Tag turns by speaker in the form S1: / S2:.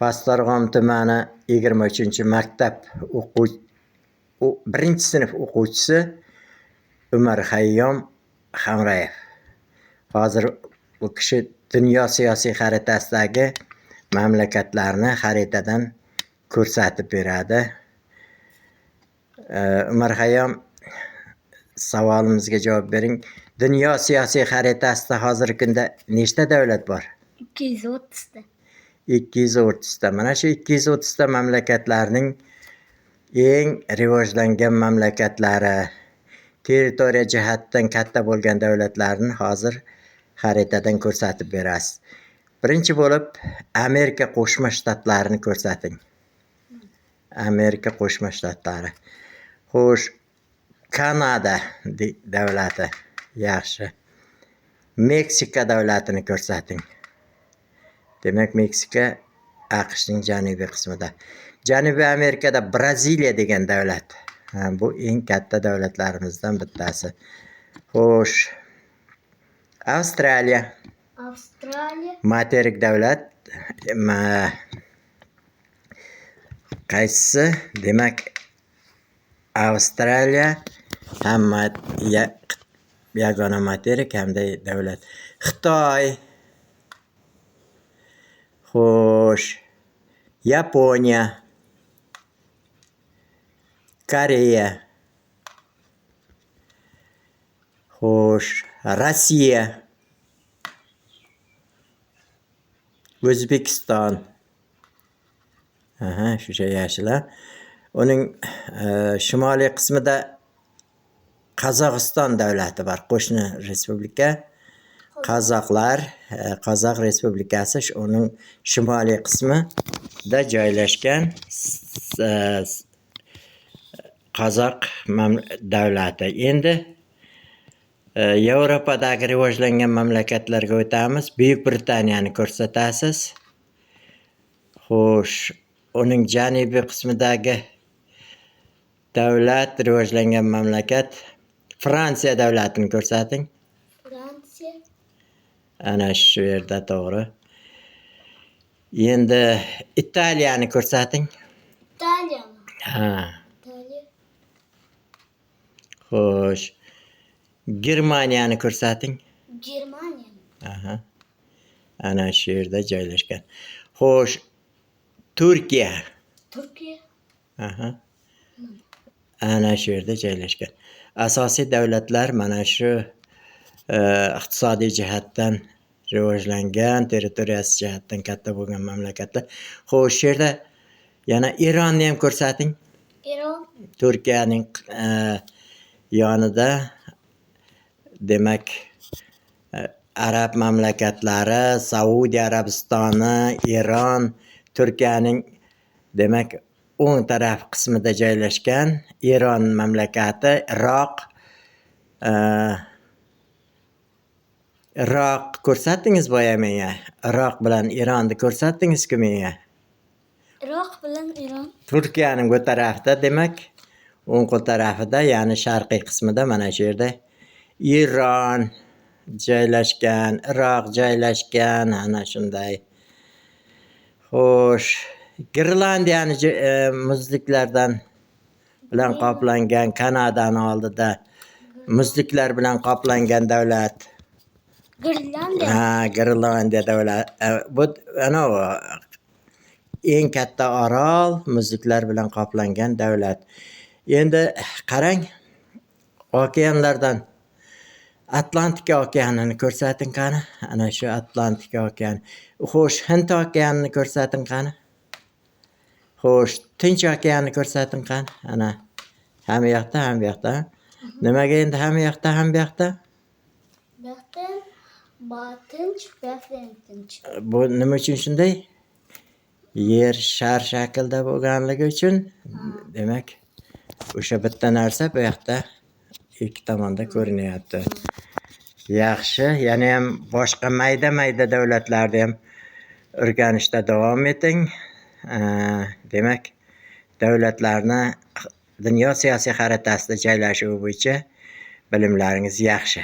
S1: Pastdarg'om tumani 23-maktab 1-sinf o'quvchisi Umarxayyom Hamrayev. Hozir bu kishi dunyo siyosiy xaritasidagi mamlakatlarni xaritadan ko'rsatib beradi. Umarxayyom, savolimizga javob bering. Dunyo siyosiy xaritasida hozirgi kunda nechta davlat bor?
S2: 230 ta.
S1: 230 ta. Mana shu 230 ta mamlakatlarning eng rivojlangan mamlakatlari, territoriya jihatdan katta bo'lgan davlatlarni hozir xaritadan ko'rsatib berasiz. Birinchi bo'lib Amerika Qo'shma Shtatlarini ko'rsating. Amerika Qo'shma Shtatlari. Xo'sh, Kanada davlati. Yaxshi. Meksika davlatini ko'rsating. Demak, Meksika AQShning janubiy qismida. Janubiy Amerikada Braziliya degan davlat. Ha, bu eng katta davlatlarimizdan bittasi. Xo'sh, Avstraliya.
S2: Avstraliya.
S1: Materik davlat. Qaysisi? Demak, Avstraliya ham yagona materik hamda davlat. Xitoy. Xo'sh, Yaponiya. Koreya. Xo'sh, Rossiya. O'zbekiston. Aha, shu joy yashil. Uning shimoliy qismida Qozog'iston davlati bor, qo'shni respublika. Qozoqlar, Qozoq Respublikasi uning shimoliy qismida joylashgan Qozoq davlati. Endi Yevropadagi rivojlangan mamlakatlarga o'tamiz. Buyuk Britaniyani ko'rsatasiz. Xo'sh, uning janubiy qismidagi davlat, rivojlangan mamlakat Fransiya davlatini ko'rsating.
S2: Fransiya.
S1: Ana shu yerda, to'g'ri. Endi Italiyani ko'rsating.
S2: Italiyami?
S1: Ha.
S2: Italiya.
S1: Xo'sh, Germaniyani ko'rsating.
S2: Germaniyami?
S1: Aha. Ana shu yerda joylashgan. Xo'sh, Turkiya.
S2: Turkiya.
S1: Aha. Ana shu yerda joylashgan. Asosiy davlatlar mana shu iqtisodiy jihatdan rivojlangan, territoriyasi jihatdan katta bo'lgan mamlakatlar. Xo'sh, shu yerda yana Ironni ham ko'rsating.
S2: Eron.
S1: Turkiyaning yonida, demak, arab mamlakatlari, Saudiya Arabistoni, Eron, Turkiyaning demak o'ng taraf qismida joylashgan Eron mamlakati, Iroq, Iroq ko'rsatdingiz boya menga. Iroq bilan Eronni ko'rsatdingiz-ku menga.
S2: Iroq bilan Eron.
S1: Turkiyaning bu tarafida, demak, o'ng qo'l tarafida, ya'ni sharqiy qismida mana shu yerda Eron joylashgan, Iroq joylashgan, ana shunday. Xo'sh, Grenlandiyani muzliklardan bilan qoplangan, Kanadani oldida muzliklar bilan qoplangan davlat.
S2: Grenlandiya.
S1: Ha, Grenlandiya davlat. Bu ana eng katta orol, muzliklar bilan qoplangan davlat. Endi qarang, okeanlardan Atlantika okeanini ko'rsating qani. Ana shu Atlantika okeani. Xo'sh, Hind okeanini ko'rsating qani. Xo'sh, Tinch okeanini ko'rsating qani. Ana ham u yoqda, ham bu yoqda. Nimaga endi ham u yoqda, ham bu yoqda?
S2: Bu yoqda tinch, bu yoqda ham tinch.
S1: Bu nima uchun shunday? Yer shar shaklda bo'lganligi uchun, demak, o'sha bitta narsa bu yoqda ikki tomonda ko'rinyapti. Yaxshi, yana ham boshqa mayda-mayda davlatlarni ham o'rganishda davom eting. Demak, davlatlarni dunyo siyosiy xaritasida joylashuvi bo'yicha bilimlaringiz yaxshi.